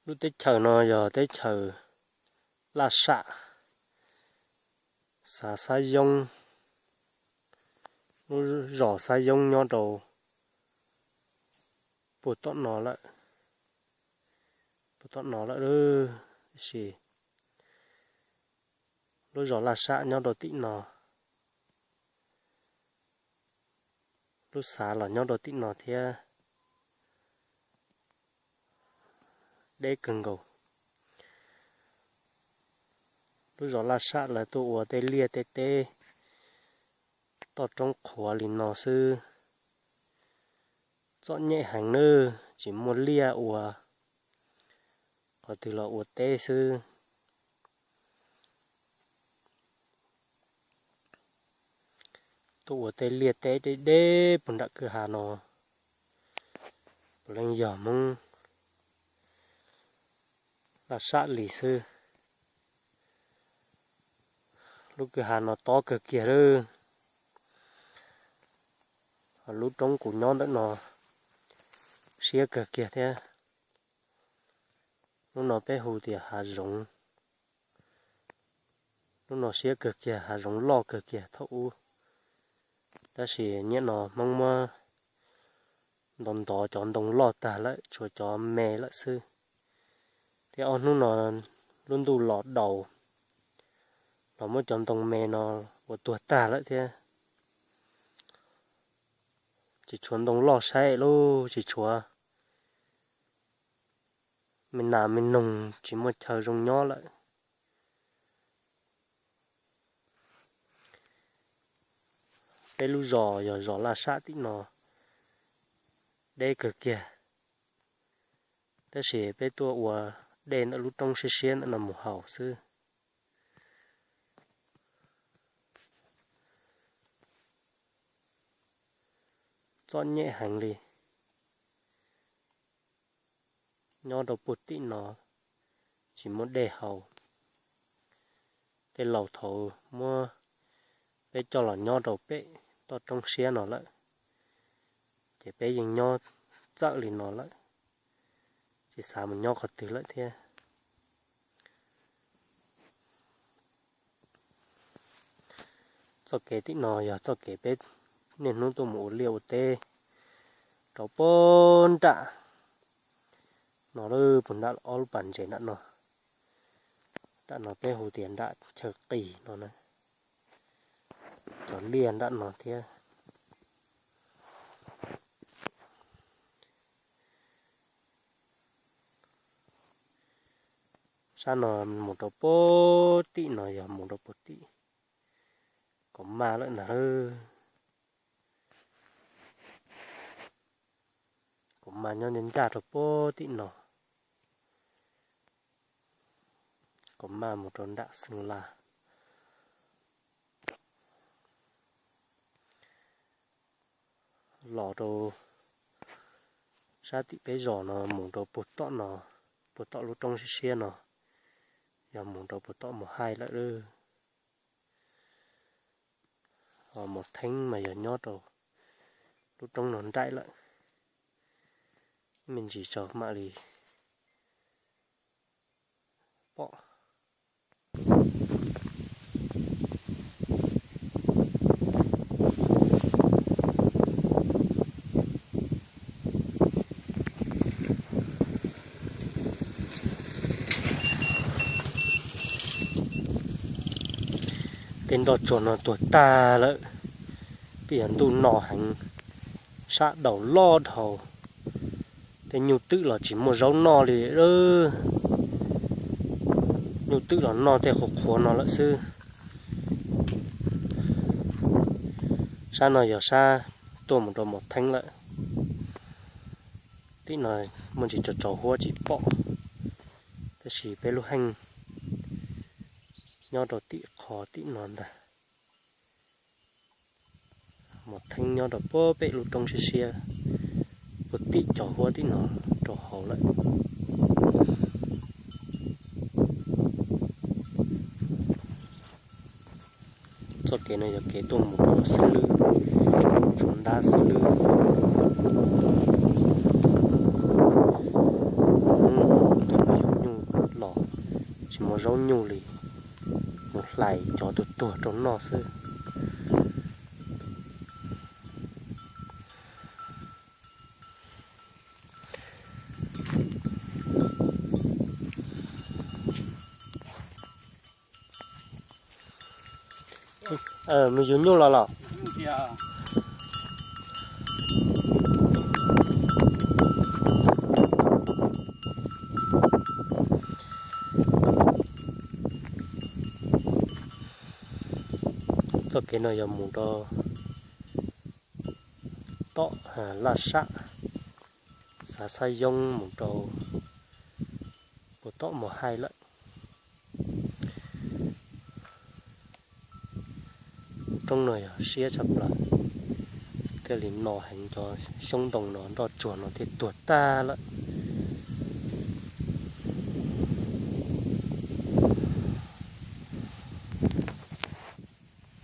Lub teb chaws no yog teb chaws Laj Sam, xav Xab Yoob, lub zos Xab Yoob nyob rau puag tom no lawm, puag tom no lawm, tab sis lub zos Laj Sam nyob rau tim no, lub xav los nyob rau tim no thiab, deb kawg nkaus. Lub zos Laj Sam lawv tuaj ua tej liaj tej teb toj roob qhuav li no xwb, txom nyem heev nawb, tsis muaj liaj ua, qhov twg los ua teb xwb. Tuaj ua tej liaj teb deb deb puag nram kwj ha no, puav leej yog Hmoob Laj Sam li xwb. Lub kwj ha no tob kawg kiag lawm, lub roob kuv nyob ntawm no siab kawg kiag thiab. Lub no peb hu tias hav zoov. Lub no siab kawg kiag, hav zoov loj kawg kiag thaum ub, tab sis niaj no Hmoob muab ntov ntov cov ntoo loj tag lawm, tshuav cov me lawm xwb. Thiab ob hnub no lub ntuj los daus, los muab cov ntoo me no ua tuag tag lawm thiab. Tsis tshuav ntoo loj saib lauj, tsis tshuav, me nas me noog tsis muaj chaw zoo nyob lawm. Peb lub zos yog zos Laj Sam tim no, deb kawg kiag, tab sis peb tuaj ua dej ntawm lub roob siab siab ntawm no mus haus xwb. Txom nyem heev li. Nyob rau puag tim no tsis muaj dej haus. Tej laus thaud muab peb coj los nyob rau pem toj roob siab no lawm, ces peb yeej nyob txawm li no lawm, tsis xav mus nyob qhov twg lawm thiab. Txoj kev tim no yog txoj kev peb niaj hnub tuaj mus ua liaj ua teb rau puag nram no, puag nram ob lub pas ntses nram no. Nram no peb hu tias nram chaw qis no na, cov liaj nram no thiab. Sab no mus rau puag tim no yog mus rau puag tim Kaum Maj lawm ntag. Kaum Maj nyob ncaj ncaj rau puag tim no. Kaum Maj mus rau nram Xeev Las, los rau sab tim peb zos no mus rau puag tom no, puag tom lub roob siab siab no, yog mus rau puag tom Mos Haij lawm. Ho Mos Theeb mas yog nyob rau lub roob no nraim lawm, me ntsis tsaus mam li pom. Tej nroj tsuag no tuag tag lawm, vim yog ntuj no heev, sab daus loj dhau, tej nyuj twm los tsis muaj zaub noj li. Nyuj twm los noj tej qhuav qhuav no lawm xwb. Sab no yog sab tuaj mus rau Mos Theeb lawm. Tim no muaj ntsis tsaus tsaus huab tsis pom, tab sis peb lub heej nyob rau tim qhov tim no ntag. Mos Theeb nyob rau puag pem lub roob siab siab, puag tim cov huab tim no rau hauv lawm. Txoj kev no yog kev tuaj mus rau Xab Lwm, rau ntab Xab Lwm. Hnub no tus no zaub nyuj li, mus hlais cov tuag tuag rau noj xwb. Mus yug nyuj los los? Txoj kev no yog mus rau tom Laj Sab, xav Xab Yoob mus rau puag tom Mos Haij lawm. Roob no yog siab tshaj plaws, thiaj li no heev, cov xyoob ntoo no nroj tsuag no thiaj tuag tag lawm.